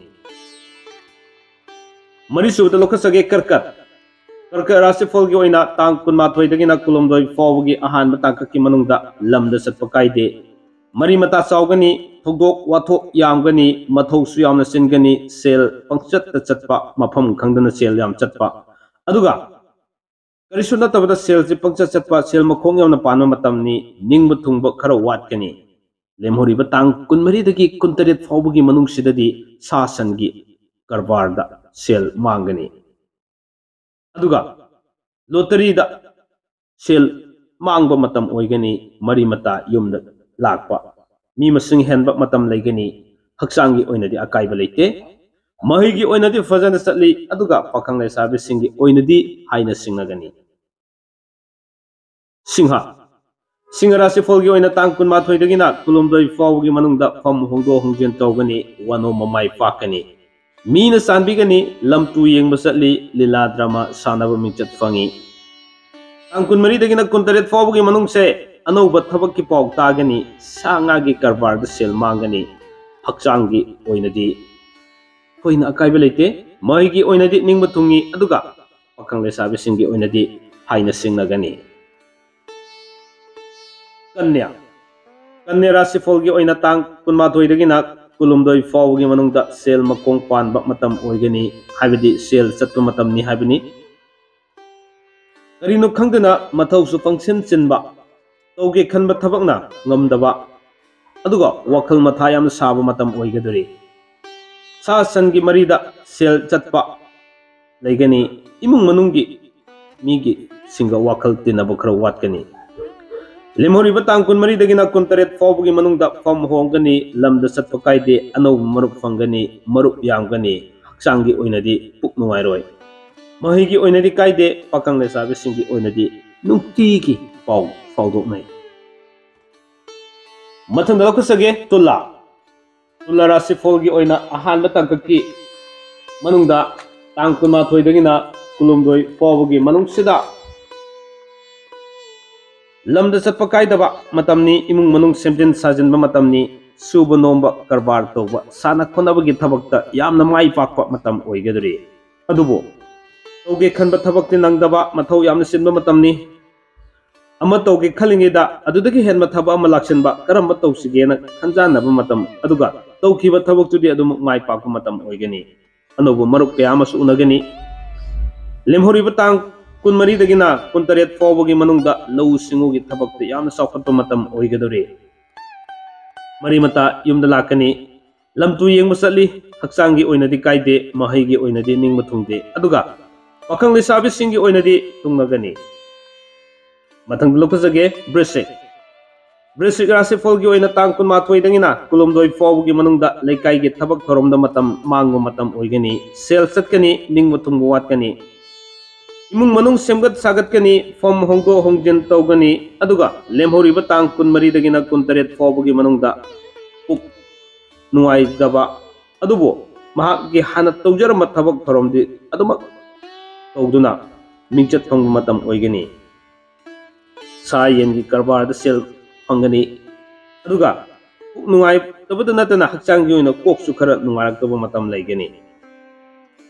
ꯃꯔꯤꯁꯨꯕꯗ ꯂꯧꯈꯠꯆꯒꯦ ꯀꯔꯀꯠ꯫ ꯀꯔꯀꯠ ꯔꯥꯁꯤꯐꯜꯒꯤ ꯑꯣꯏꯅ ꯇꯥꯡ ꯀꯨꯟꯃꯥꯊꯣꯏꯗꯒꯤꯅ ꯀꯨꯟꯍꯨꯝꯗꯣꯏ ꯐꯥꯎꯕꯒꯤ ꯑꯍꯥꯟꯕ ꯇꯥꯡꯀꯛꯀꯤ ꯃꯅꯨꯡꯗ ꯂꯝꯗ ꯆꯠꯄ ꯀꯥꯏꯗꯦ꯫ ꯃꯔꯤ ꯃꯇꯥ ꯆꯥꯎꯒꯅꯤ, ꯊꯧꯗꯣꯛ ꯋꯥꯊꯣꯛ ꯌꯥꯝꯒꯅꯤ, ꯃꯊꯧꯁꯨ ꯌꯥꯝꯅ ꯆꯤꯟꯒꯅꯤ, ꯁꯦꯜ ꯄꯪꯆꯠꯇ ꯆꯠꯄ, ꯃꯐꯝ ꯈꯪꯗꯅ ꯁꯦꯜ ꯌꯥꯝ ꯆꯠꯄ, ꯑꯗꯨꯒ ꯀꯔꯤꯁꯨ ꯅꯠꯇꯕꯗ ꯁꯦꯜꯁꯤ ꯄꯪꯆꯠ ꯆꯠꯄ, ꯁꯦꯜ ꯃꯈꯣꯡ ꯌꯥꯝꯅ ꯄꯥꯟꯕ ꯃꯇꯝꯅꯤ, ꯅꯤꯡꯕ ꯊꯨꯡꯕ ꯈꯔ ꯋꯥꯠꯀꯅꯤ꯫ ꯂꯦꯝꯍꯧꯔꯤꯕ ꯇꯥꯡ ꯀꯨꯟꯃꯔꯤꯗꯒꯤ ꯀꯨꯟꯇꯔꯦꯠ ꯐꯥꯎꯕꯒꯤ ꯃꯅꯨꯡꯁꯤꯗꯗꯤ ꯁꯥ ꯁꯟꯒꯤ ꯀꯔꯕꯥꯔꯗ ꯁꯦꯜ ꯃꯥꯡꯒꯅꯤ꯫ ꯑꯗꯨꯒ ꯂꯣꯇꯔꯤꯗ ꯁꯦꯜ ꯃꯥꯡꯕ ꯃꯇꯝ ꯑꯣꯏꯒꯅꯤ, ꯃꯔꯤ ꯃꯇꯥ ꯌꯨꯝꯗ ꯂꯥꯛꯄ, ꯃꯤ ꯃꯁꯤꯡ ꯍꯦꯟꯕ ꯃꯇꯝ ꯂꯩꯒꯅꯤ, ꯍꯛꯆꯥꯡꯒꯤ ꯑꯣꯏꯅꯗꯤ ꯑꯀꯥꯏꯕ ꯂꯩꯇꯦ꯫ ꯃꯍꯩꯒꯤ ꯑꯣꯏꯅꯗꯤ ꯐꯖꯅ ꯆꯠꯂꯤ, ꯑꯗꯨꯒ ꯄꯥꯈꯪ ꯂꯩꯁꯥꯕꯤꯁꯤꯡꯒꯤ ꯑꯣꯏꯅꯗꯤ ꯍꯥꯏꯅ ꯁꯤꯡꯅꯒꯅꯤ꯫ ꯁꯤꯡꯍ꯫ ꯁꯤꯡꯍ ꯔꯥꯁꯤꯐꯜꯒꯤ ꯑꯣꯏꯅ ꯇꯥꯡ ꯀꯨꯟꯃꯥꯊꯣꯏꯗꯒꯤꯅ ꯀꯨꯟꯍꯨꯝꯗꯣꯏ ꯐꯥꯎꯕꯒꯤ ꯃꯅꯨꯡꯗ ꯐꯝ ꯍꯣꯡꯗꯣꯛ ꯍꯣꯡꯖꯤꯟ ꯇꯧꯒꯅꯤ, ꯋꯥꯅꯣꯝꯕ ꯃꯥꯏ ꯄꯥꯛꯀꯅꯤ꯫ ꯃꯤꯅ ꯆꯥꯟꯕꯤꯒꯅꯤ, ꯂꯝ ꯇꯨ ꯌꯦꯡꯕ ꯆꯠꯂꯤ, ꯂꯤꯂꯥ ꯗ꯭ꯔꯃꯥ ꯁꯥꯟꯅꯕ ꯃꯤꯡꯆꯠ ꯐꯪꯉꯤ꯫ ꯇꯥꯡ ꯀꯨꯟꯃꯔꯤꯗꯒꯤꯅ ꯀꯨꯟꯇꯔꯦꯠ ꯐꯥꯎꯕꯒꯤ ꯃꯅꯨꯡꯁꯦ ꯑꯅꯧꯕ ꯊꯕꯛꯀꯤ ꯄꯥꯎ ꯇꯥꯒꯅꯤ, ꯁꯥ ꯉꯥꯒꯤ ꯀꯔꯕꯥꯔꯗ ꯁꯦꯜ ꯃꯥꯡꯒꯅꯤ, ꯍꯛꯆꯥꯡꯒꯤ ꯑꯣꯏꯅꯗꯤ ꯊꯣꯏꯅ ꯑꯀꯥꯏꯕ ꯂꯩꯇꯦ꯫ ꯃꯍꯩꯒꯤ ꯑꯣꯏꯅꯗꯤ ꯅꯤꯡꯕ ꯊꯨꯡꯉꯤ, ꯑꯗꯨꯒ ꯄꯥꯈꯪ ꯂꯩꯁꯥꯕꯤꯁꯤꯡꯒꯤ ꯑꯣꯏꯅꯗꯤ ꯍꯥꯏꯅ ꯁꯤꯡꯅꯒꯅꯤ꯫ ꯀꯟꯌꯥ꯫ ꯀꯟꯌꯥ ꯔꯥꯁꯤꯐꯜꯒꯤ ꯑꯣꯏꯅ ꯇꯥꯡ ꯀꯨꯟꯃꯥꯊꯣꯏꯗꯒꯤꯅ ꯀꯨꯟꯍꯨꯝꯗꯣꯏ ꯐꯥꯎꯕꯒꯤ ꯃꯅꯨꯡꯗ ꯁꯦꯜ ꯃꯈꯣꯡ ꯄꯥꯟꯕ ꯃꯇꯝ ꯑꯣꯏꯒꯅꯤ, ꯍꯥꯏꯕꯗꯤ ꯁꯦꯜ ꯆꯠꯄ ꯃꯇꯝꯅꯤ ꯍꯥꯏꯕꯅꯤ꯫ ꯀꯔꯤꯅꯣ ꯈꯪꯗꯅ ꯃꯊꯧꯁꯨ ꯄꯪꯁꯤꯟ ꯆꯤꯟꯕ, ꯇꯧꯒꯦ ꯈꯟꯕ ꯊꯕꯛꯅ ꯉꯝꯗꯕ, ꯑꯗꯨꯒ ꯋꯥꯈꯜ ꯃꯊꯥ ꯌꯥꯝꯅ ꯁꯥꯕ ꯃꯇꯝ ꯑꯣꯏꯒꯗꯧꯔꯤ꯫ ꯁꯥ ꯁꯟꯒꯤ ꯃꯔꯤꯗ ꯁꯦꯜ ꯆꯠꯄ ꯂꯩꯒꯅꯤ꯫ ꯏꯃꯨꯡ ꯃꯅꯨꯡꯒꯤ ꯃꯤꯒꯤ ꯁꯤꯡꯒ ꯋꯥꯈꯜ ꯇꯤꯟꯅꯕ ꯈꯔ ꯋꯥꯠꯀꯅꯤ꯫ ꯂꯦꯝꯍꯧꯔꯤꯕ ꯇꯥꯡ ꯀꯨꯟꯃꯔꯤꯗꯒꯤꯅ ꯀꯨꯟꯇꯔꯦꯠ ꯐꯥꯎꯕꯒꯤ ꯃꯅꯨꯡꯗ ꯐꯝ ꯍꯣꯡꯒꯅꯤ, ꯂꯝꯗ ꯆꯠꯄ ꯀꯥꯏꯗꯦ, ꯑꯅꯧꯕ ꯃꯔꯨꯞ ꯐꯪꯒꯅꯤ, ꯃꯔꯨꯞ ꯌꯥꯝꯒꯅꯤ, ꯍꯛꯆꯥꯡꯒꯤ ꯑꯣꯏꯅꯗꯤ ꯄꯨꯛ ꯅꯨꯡꯉꯥꯏꯔꯣꯏ꯫ ꯃꯍꯩꯒꯤ ꯑꯣꯏꯅꯗꯤ ꯀꯥꯏꯗꯦ, ꯄꯥꯈꯪ ꯂꯩꯁꯥꯕꯤꯁꯤꯡꯒꯤ ꯑꯣꯏꯅꯗꯤ ꯅꯨꯡꯇꯤꯒꯤ ꯄꯥꯎ ꯐꯥꯎꯗꯣꯛꯅꯩ꯫ ꯃꯊꯪꯗ ꯂꯧꯈꯠꯆꯒꯦ, ꯇꯨꯂꯥ꯫ ꯇꯨꯂꯥ ꯔꯥꯁꯤꯐꯣꯜꯒꯤ ꯑꯣꯏꯅ ꯑꯍꯥꯟꯕ ꯇꯥꯡꯀꯛꯀꯤ ꯃꯅꯨꯡꯗ ꯇꯥꯡ ꯀꯨꯟꯃꯥꯊꯣꯏꯗꯒꯤꯅ ꯀꯨꯟꯍꯨꯝꯗꯣꯏ ꯐꯥꯎꯕꯒꯤ ꯃꯅꯨꯡꯁꯤꯗ ꯂꯝꯗ ꯆꯠꯄ ꯀꯥꯏꯗꯕ ꯃꯇꯝꯅꯤ, ꯏꯃꯨꯡ ꯃꯅꯨꯡ ꯁꯦꯝꯖꯤꯟ ꯁꯥꯖꯤꯟꯕ ꯃꯇꯝꯅꯤ, ꯁꯨꯕ ꯅꯣꯝꯕ, ꯀꯔꯕꯥꯔ ꯇꯧꯕ, ꯁꯥꯟꯅ ꯈꯣꯠꯅꯕꯒꯤ ꯊꯕꯛꯇ ꯌꯥꯝꯅ ꯃꯥꯏ ꯄꯥꯛꯄ ꯃꯇꯝ ꯑꯣꯏꯒꯗꯧꯔꯤ꯫ ꯑꯗꯨꯕꯨ ꯇꯧꯒꯦ ꯈꯟꯕ ꯊꯕꯛꯇꯤ ꯅꯪꯗꯕ, ꯃꯊꯧ ꯌꯥꯝꯅ ꯆꯤꯟꯕ ꯃꯇꯝꯅꯤ꯫ ꯑꯃ ꯇꯧꯒꯦ ꯈꯜꯂꯤꯉꯩꯗ ꯑꯗꯨꯗꯒꯤ ꯍꯦꯟꯕ ꯊꯕꯛ ꯑꯃ ꯂꯥꯛꯁꯤꯟꯕ, ꯀꯔꯝꯕ ꯇꯧꯁꯤꯒꯦꯅ ꯈꯟꯖꯥꯟꯅꯕ ꯃꯇꯝ, ꯑꯗꯨꯒ ꯇꯧꯈꯤꯕ ꯊꯕꯛꯇꯨꯗꯤ ꯑꯗꯨꯃꯛ ꯃꯥꯏ ꯄꯥꯛꯄ ꯃꯇꯝ ꯑꯣꯏꯒꯅꯤ꯫ ꯑꯅꯧꯕ ꯃꯔꯨꯞ ꯀꯌꯥ ꯑꯃꯁꯨ ꯎꯅꯒꯅꯤ꯫ ꯂꯦꯝꯍꯧꯔꯤꯕ ꯇꯥꯡ ꯀꯨꯟꯃꯔꯤꯗꯒꯤꯅ ꯀꯨꯟꯇꯔꯦꯠ ꯐꯥꯎꯕꯒꯤ ꯃꯅꯨꯡꯗ ꯂꯧꯎ ꯁꯤꯡꯎꯒꯤ ꯊꯕꯛꯇ ꯌꯥꯝꯅ ꯆꯥꯎꯈꯠꯄ ꯃꯇꯝ ꯑꯣꯏꯒꯗꯧꯔꯤ꯫ ꯃꯔꯤ ꯃꯇꯥ ꯌꯨꯝꯗ ꯂꯥꯛꯀꯅꯤ꯫ ꯂꯝ ꯇꯨ ꯌꯦꯡꯕ ꯆꯠꯂꯤ꯫ ꯍꯛꯆꯥꯡꯒꯤ ꯑꯣꯏꯅꯗꯤ ꯀꯥꯏꯗꯦ, ꯃꯍꯩꯒꯤ ꯑꯣꯏꯅꯗꯤ ꯅꯤꯡꯕ ꯊꯨꯡꯗꯦ, ꯑꯗꯨꯒ ꯄꯥꯈꯪ ꯂꯩꯁꯥꯕꯤꯁꯤꯡꯒꯤ ꯑꯣꯏꯅꯗꯤ ꯊꯨꯡꯂꯒꯅꯤ꯫ ꯃꯊꯪꯗ ꯂꯧꯈꯠꯆꯒꯦ, ꯕ꯭ꯔꯤꯁꯤꯛ꯫ ꯕ꯭ꯔꯤꯁꯤꯛ ꯔꯥꯁꯤꯐꯜꯒꯤ ꯑꯣꯏꯅ ꯇꯥꯡ ꯀꯨꯟꯃꯥꯊꯣꯏꯗꯒꯤꯅ ꯀꯨꯟꯍꯨꯝꯗꯣꯏ ꯐꯥꯎꯕꯒꯤ ꯃꯅꯨꯡꯗ ꯂꯩꯀꯥꯏꯒꯤ ꯊꯕꯛ ꯊꯧꯔꯝꯗ ꯃꯇꯝ ꯃꯥꯡꯕ ꯃꯇꯝ ꯑꯣꯏꯒꯅꯤ꯫ ꯁꯦꯜ ꯆꯠꯀꯅꯤ, ꯅꯤꯡꯕ ꯊꯨꯡꯕ ꯋꯥꯠꯀꯅꯤ꯫ ꯏꯃꯨꯡ ꯃꯅꯨꯡ ꯁꯦꯝꯒꯠ ꯁꯥꯒꯠꯀꯅꯤ, ꯐꯝ ꯍꯣꯡꯗꯣꯛ ꯍꯣꯡꯖꯤꯟ ꯇꯧꯒꯅꯤ, ꯑꯗꯨꯒ ꯂꯦꯝꯍꯧꯔꯤꯕ ꯇꯥꯡ ꯀꯨꯟꯃꯔꯤꯗꯒꯤꯅ ꯀꯨꯟꯇꯔꯦꯠ ꯐꯥꯎꯕꯒꯤ ꯃꯅꯨꯡꯗ ꯄꯨꯛ ꯅꯨꯡꯉꯥꯏꯇꯕ, ꯑꯗꯨꯕꯨ ꯃꯍꯥꯛꯀꯤ ꯍꯥꯟꯅ ꯇꯧꯖꯔꯝꯕ ꯊꯕꯛ ꯊꯧꯔꯝꯗꯤ ꯑꯗꯨꯃꯛ ꯇꯧꯗꯨꯅ ꯃꯤꯡꯆꯠ ꯐꯪꯕ ꯃꯇꯝ ꯑꯣꯏꯒꯅꯤ꯫ ꯁꯥ ꯌꯦꯟꯒꯤ ꯀꯔꯕꯥꯔꯗ ꯁꯦꯜ ꯐꯪꯒꯅꯤ, ꯑꯗꯨꯒ ꯄꯨꯛ ꯅꯨꯡꯉꯥꯏꯇꯕꯗ ꯅꯠꯇꯅ ꯍꯛꯆꯥꯡꯒꯤ ꯑꯣꯏꯅ ꯀꯣꯛꯁꯨ ꯈꯔ ꯅꯨꯡꯉꯥꯏꯔꯛꯇꯕ ꯃꯇꯝ ꯂꯩꯒꯅꯤ꯫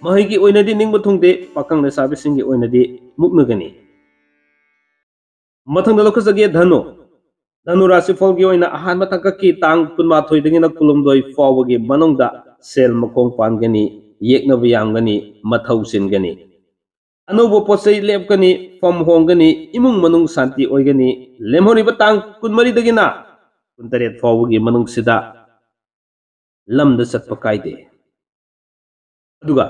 ꯃꯍꯩꯒꯤ ꯑꯣꯏꯅꯗꯤ ꯅꯤꯡꯕ ꯊꯨꯡꯗꯦ, ꯄꯥꯈꯪ ꯂꯩꯁꯥꯕꯤꯁꯤꯡꯒꯤ ꯑꯣꯏꯅꯗꯤ ꯃꯨꯛꯅꯒꯅꯤ꯫ ꯃꯊꯪꯗ ꯂꯧꯈꯠꯆꯒꯦ, ꯙꯅꯨ꯫ ꯙꯅꯨ ꯔꯥꯁꯤꯐꯜꯒꯤ ꯑꯣꯏꯅ ꯑꯍꯥꯟꯕ ꯇꯥꯡꯀꯛꯀꯤ ꯇꯥꯡ ꯀꯨꯟꯃꯥꯊꯣꯏꯗꯒꯤꯅ ꯀꯨꯟꯍꯨꯝꯗꯣꯏ ꯐꯥꯎꯕꯒꯤ ꯃꯅꯨꯡꯗ ꯁꯦꯜ ꯃꯈꯣꯡ ꯄꯥꯟꯒꯅꯤ, ꯌꯦꯛꯅꯕ ꯌꯥꯝꯒꯅꯤ, ꯃꯊꯧ ꯆꯤꯟꯒꯅꯤ꯫ ꯑꯅꯧꯕ ꯄꯣꯠ ꯆꯩ ꯂꯦꯞꯀꯅꯤ, ꯐꯝ ꯍꯣꯡꯒꯅꯤ, ꯏꯃꯨꯡ ꯃꯅꯨꯡ ꯁꯥꯟꯇꯤ ꯑꯣꯏꯒꯅꯤ꯫ ꯂꯦꯝꯍꯧꯔꯤꯕ ꯇꯥꯡ ꯀꯨꯟꯃꯔꯤꯗꯒꯤꯅ ꯀꯨꯟꯇꯔꯦꯠ ꯐꯥꯎꯕꯒꯤ ꯃꯅꯨꯡꯁꯤꯗ ꯂꯝꯗ ꯆꯠꯄ ꯀꯥꯏꯗꯦ꯫ ꯑꯗꯨꯒ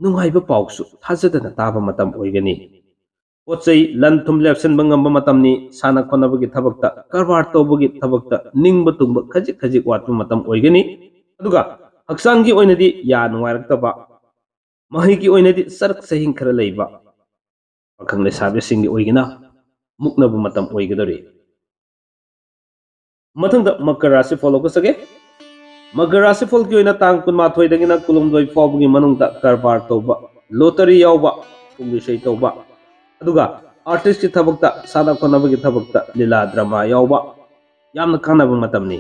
ꯅꯨꯡꯉꯥꯏꯕ ꯄꯥꯎꯁꯨ ꯊꯥꯖꯗꯅ ꯇꯥꯕ ꯃꯇꯝ ꯑꯣꯏꯒꯅꯤ꯫ ꯄꯣꯠ ꯆꯩ ꯂꯟ ꯊꯨꯝ ꯂꯦꯞꯁꯤꯟꯕ ꯉꯝꯕ ꯃꯇꯝꯅꯤ꯫ ꯁꯥꯟꯅ ꯈꯣꯠꯅꯕꯒꯤ ꯊꯕꯛꯇ, ꯀꯔꯕꯥꯔ ꯇꯧꯕꯒꯤ ꯊꯕꯛꯇ ꯅꯤꯡꯕ ꯊꯨꯡꯕ ꯈꯖꯤꯛ ꯈꯖꯤꯛ ꯋꯥꯠꯄ ꯃꯇꯝ ꯑꯣꯏꯒꯅꯤ꯫ ꯑꯗꯨꯒ ꯍꯛꯆꯥꯡꯒꯤ ꯑꯣꯏꯅꯗꯤ ꯌꯥ ꯅꯨꯡꯉꯥꯏꯔꯛꯇꯕ, ꯃꯍꯩꯒꯤ ꯑꯣꯏꯅꯗꯤ ꯆꯔꯛ ꯆꯍꯤꯡ ꯈꯔ ꯂꯩꯕ ꯄꯥꯈꯪ ꯂꯩꯁꯥꯕꯤꯁꯤꯡꯒꯤ ꯑꯣꯏꯒꯅ ꯃꯨꯛꯅꯕ ꯃꯇꯝ ꯑꯣꯏꯒꯗꯧꯔꯤ꯫ ꯃꯊꯪꯗ ꯃꯀꯔ ꯔꯥꯁꯤꯐꯣꯜ ꯂꯧꯈꯠꯆꯒꯦ꯫ ꯃꯀꯔ ꯔꯥꯁꯤꯐꯣꯜꯒꯤ ꯑꯣꯏꯅ ꯇꯥꯡ ꯀꯨꯟꯃꯥꯊꯣꯏꯗꯒꯤꯅ ꯀꯨꯟꯍꯨꯝꯗꯣꯏ ꯐꯥꯎꯕꯒꯤ ꯃꯅꯨꯡꯗ ꯀꯔꯕꯥꯔ ꯇꯧꯕ, ꯂꯣꯇꯔꯤ ꯌꯥꯎꯕ, ꯄꯨꯡ ꯏꯁꯩ ꯇꯧꯕ, ꯑꯗꯨꯒ ꯑꯥꯔꯇꯤꯁꯀꯤ ꯊꯕꯛꯇ, ꯁꯥꯟꯅ ꯈꯣꯠꯅꯕꯒꯤ ꯊꯕꯛꯇ, ꯂꯤꯂꯥ ꯗ꯭ꯔꯃꯥ ꯌꯥꯎꯕ, ꯌꯥꯝꯅ ꯀꯥꯟꯅꯕ ꯃꯇꯝꯅꯤ꯫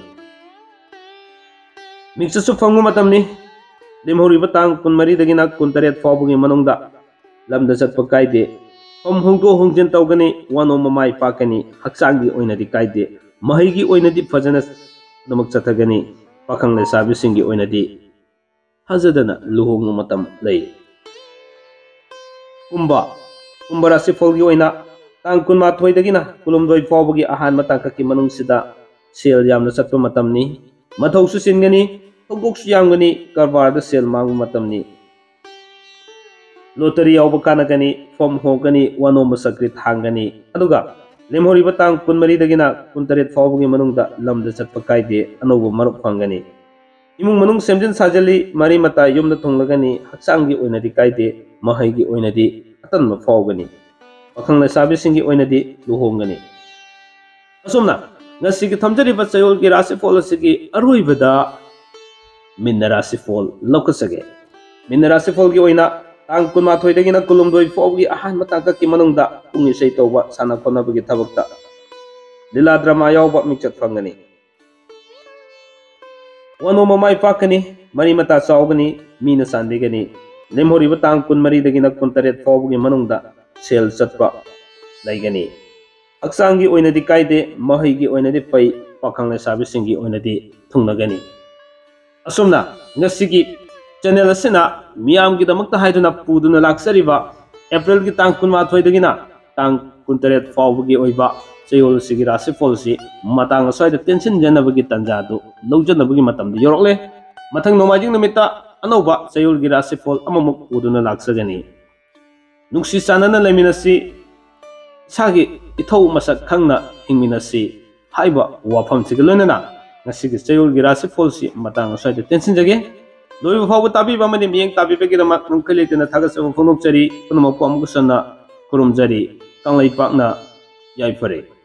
ꯃꯤꯡꯆꯠꯁꯨ ꯐꯪꯕ ꯃꯇꯝꯅꯤ꯫ ꯂꯦꯝꯍꯧꯔꯤꯕ ꯇꯥꯡ ꯀꯨꯟꯃꯔꯤꯗꯒꯤꯅ ꯀꯨꯟꯇꯔꯦꯠ ꯐꯥꯎꯕꯒꯤ ꯃꯅꯨꯡꯗ ꯂꯝꯗ ꯆꯠꯄ ꯀꯥꯏꯗꯦ꯫ ꯐꯝ ꯍꯣꯡꯗꯣꯛ ꯍꯣꯡꯖꯤꯟ ꯇꯧꯒꯅꯤ, ꯋꯥꯅꯣꯝꯕ ꯃꯥꯏ ꯄꯥꯛꯀꯅꯤ, ꯍꯛꯆꯥꯡꯒꯤ ꯑꯣꯏꯅꯗꯤ ꯀꯥꯏꯗꯦ, ꯃꯍꯩꯒꯤ ꯑꯣꯏꯅꯗꯤ ꯐꯖꯅ ꯑꯗꯨꯃꯛ ꯆꯠꯊꯒꯅꯤ꯫ ꯄꯥꯈꯪ ꯂꯩꯁꯥꯕꯤꯁꯤꯡꯒꯤ ꯑꯣꯏꯅꯗꯤ ꯊꯥꯖꯗꯅ ꯂꯨꯍꯣꯡꯕ ꯃꯇꯝ ꯂꯩ꯫ ꯀꯨꯝꯕ, ꯀꯨꯝꯕ ꯔꯥꯁꯤꯐꯣꯜꯒꯤ ꯑꯣꯏꯅ ꯇꯥꯡ ꯀꯨꯟꯃꯥꯊꯣꯏꯗꯒꯤꯅ ꯀꯨꯟꯍꯨꯝꯗꯣꯏ ꯐꯥꯎꯕꯒꯤ ꯑꯍꯥꯟꯕ ꯇꯥꯡꯀꯛꯀꯤ ꯃꯅꯨꯡꯁꯤꯗ ꯁꯦꯜ ꯌꯥꯝꯅ ꯆꯠꯄ ꯃꯇꯝꯅꯤ꯫ ꯃꯊꯧꯁꯨ ꯆꯤꯟꯒꯅꯤ, ꯊꯧꯗꯣꯛꯁꯨ ꯌꯥꯝꯒꯅꯤ, ꯀꯔꯕꯥꯔꯗ ꯁꯦꯜ ꯃꯥꯡꯕ ꯃꯇꯝꯅꯤ꯫ ꯂꯣꯇꯔꯤ ꯌꯥꯎꯕ ꯀꯥꯟꯅꯒꯅꯤ, ꯐꯝ ꯍꯣꯡꯒꯅꯤ, ꯋꯥꯅꯣꯝꯕ ꯆꯀ꯭ꯔꯤ ꯊꯥꯡꯒꯅꯤ꯫ ꯑꯗꯨꯒ ꯂꯦꯝꯍꯧꯔꯤꯕ ꯇꯥꯡ ꯀꯨꯟꯃꯔꯤꯗꯒꯤꯅ ꯀꯨꯟꯇꯔꯦꯠ ꯐꯥꯎꯕꯒꯤ ꯃꯅꯨꯡꯗ ꯂꯝꯗ ꯆꯠꯄ ꯀꯥꯏꯗꯦ, ꯑꯅꯧꯕ ꯃꯔꯨꯞ ꯐꯪꯒꯅꯤ꯫ ꯏꯃꯨꯡ ꯃꯅꯨꯡ ꯁꯦꯝꯖꯤꯟ ꯁꯥꯖꯤꯜꯂꯤ, ꯃꯔꯤ ꯃꯇꯥ ꯌꯨꯝꯗ ꯊꯨꯡꯂꯒꯅꯤ, ꯍꯛꯆꯥꯡꯒꯤ ꯑꯣꯏꯅꯗꯤ ꯀꯥꯏꯗꯦ, ꯃꯍꯩꯒꯤ ꯑꯣꯏꯅꯗꯤ ꯑꯇꯟꯕ ꯐꯥꯎꯒꯅꯤ꯫ ꯄꯥꯈꯪ ꯂꯩꯁꯥꯕꯤꯁꯤꯡꯒꯤ ꯑꯣꯏꯅꯗꯤ ꯂꯨꯍꯣꯡꯒꯅꯤ꯫ ꯑꯁꯨꯝꯅ ꯉꯁꯤꯒꯤ ꯊꯝꯖꯔꯤꯕ ꯆꯌꯣꯜꯒꯤ ꯔꯥꯁꯤꯐꯣꯜ ꯑꯁꯤꯒꯤ ꯑꯔꯣꯏꯕꯗ ꯃꯤꯟꯅ ꯔꯥꯁꯤꯐꯣꯜ ꯂꯧꯈꯠꯆꯒꯦ꯫ ꯃꯤꯟꯅ ꯔꯥꯁꯤꯐꯣꯜꯒꯤ ꯑꯣꯏꯅ ꯇꯥꯡ ꯀꯨꯟꯃꯥꯊꯣꯏꯗꯒꯤꯅ ꯀꯨꯟꯍꯨꯝꯗꯣꯏ ꯐꯥꯎꯕꯒꯤ ꯑꯍꯥꯟꯕ ꯇꯥꯡꯀꯛꯀꯤ ꯃꯅꯨꯡꯗ ꯄꯨꯡ ꯏꯁꯩ ꯇꯧꯕ, ꯁꯥꯟꯅ ꯈꯣꯠꯅꯕꯒꯤ ꯊꯕꯛꯇ, ꯂꯤꯂꯥ ꯗ꯭ꯔꯃꯥ ꯌꯥꯎꯕ ꯃꯤꯡꯆꯠ ꯐꯪꯒꯅꯤ꯫ ꯋꯥꯅꯣꯝꯕ ꯃꯥꯏ ꯄꯥꯛꯀꯅꯤ, ꯃꯔꯤ ꯃꯇꯥ ꯆꯥꯎꯒꯅꯤ, ꯃꯤꯅ ꯆꯥꯟꯕꯤꯒꯅꯤ꯫ ꯂꯦꯝꯍꯧꯔꯤꯕ ꯇꯥꯡ ꯀꯨꯟꯃꯔꯤꯗꯒꯤꯅ ꯀꯨꯟꯇꯔꯦꯠ ꯐꯥꯎꯕꯒꯤ ꯃꯅꯨꯡꯗ ꯁꯦꯜ ꯆꯠꯄ ꯂꯩꯒꯅꯤ꯫ ꯍꯛꯆꯥꯡꯒꯤ ꯑꯣꯏꯅꯗꯤ ꯀꯥꯏꯗꯦ, ꯃꯍꯩꯒꯤ ꯑꯣꯏꯅꯗꯤ ꯐꯩ, ꯄꯥꯈꯪ ꯂꯩꯁꯥꯕꯤꯁꯤꯡꯒꯤ ꯑꯣꯏꯅꯗꯤ ꯊꯨꯡꯅꯒꯅꯤ꯫ ꯑꯁꯨꯝꯅ ꯉꯁꯤꯒꯤ ꯆꯦꯅꯦꯜ ꯑꯁꯤꯅ ꯃꯤꯌꯥꯝꯒꯤꯗꯃꯛꯇ ꯍꯥꯏꯗꯨꯅ ꯄꯨꯗꯨꯅ ꯂꯥꯛꯆꯔꯤꯕ ꯑꯦꯄ꯭ꯔꯤꯜꯒꯤ ꯇꯥꯡ ꯀꯨꯟꯃꯥꯊꯣꯏꯗꯒꯤꯅ ꯇꯥꯡ ꯀꯨꯟꯇꯔꯦꯠ ꯐꯥꯎꯕꯒꯤ ꯑꯣꯏꯕ ꯆꯌꯣꯜꯁꯤꯒꯤ ꯔꯥꯁꯤꯐꯣꯜꯁꯤ ꯃꯇꯥꯡ ꯑꯁ꯭ꯋꯥꯏꯗ ꯇꯦꯟꯁꯤꯟꯖꯅꯕꯒꯤ ꯇꯥꯟꯖꯥꯗꯨ ꯂꯧꯖꯅꯕꯒꯤ ꯃꯇꯝꯗ ꯌꯧꯔꯛꯂꯦ꯫ ꯃꯊꯪ ꯅꯣꯡꯃꯥꯏꯖꯤꯡ ꯅꯨꯃꯤꯠꯇ ꯑꯅꯧꯕ ꯆꯌꯣꯜꯒꯤ ꯔꯥꯁꯤꯐꯣꯜ ꯑꯃꯃꯨꯛ ꯄꯨꯗꯨꯅ ꯂꯥꯛꯆꯒꯅꯤ꯫ ꯅꯨꯡꯁꯤ ꯆꯥꯟꯅꯅ ꯂꯩꯃꯤꯟꯅꯁꯤ, ꯏꯁꯥꯒꯤ ꯏꯊꯧ ꯃꯁꯛ ꯈꯪꯅ ꯍꯤꯡꯃꯤꯟꯅꯁꯤ ꯍꯥꯏꯕ ꯋꯥꯐꯝꯁꯤꯒ ꯂꯣꯏꯅꯅ ꯉꯁꯤꯒꯤ ꯆꯌꯣꯜꯒꯤ ꯔꯥꯁꯤꯐꯣꯜꯁꯤ ꯃꯇꯥꯡ ꯑꯁ꯭ꯋꯥꯏꯗ ꯇꯦꯟꯁꯤꯟꯖꯒꯦ꯫ ꯂꯣꯏꯕ ꯐꯥꯎꯕ ꯇꯥꯕꯤꯕ ꯑꯃꯗꯤ ꯃꯤꯠꯌꯦꯡ ꯇꯥꯕꯤꯕꯒꯤꯗꯃꯛ ꯉꯝꯈꯩ ꯂꯩꯇꯅ ꯊꯥꯒꯠꯆꯕ ꯐꯣꯡꯗꯣꯛꯆꯔꯤ꯫ ꯄꯨꯝꯅꯃꯛꯄꯨ ꯑꯃꯨꯛ ꯍꯟꯅ ꯈꯨꯔꯨꯝꯖꯔꯤ꯫ ꯀꯪꯂꯩꯄꯥꯛꯅ ꯌꯥꯏꯐꯔꯦ꯫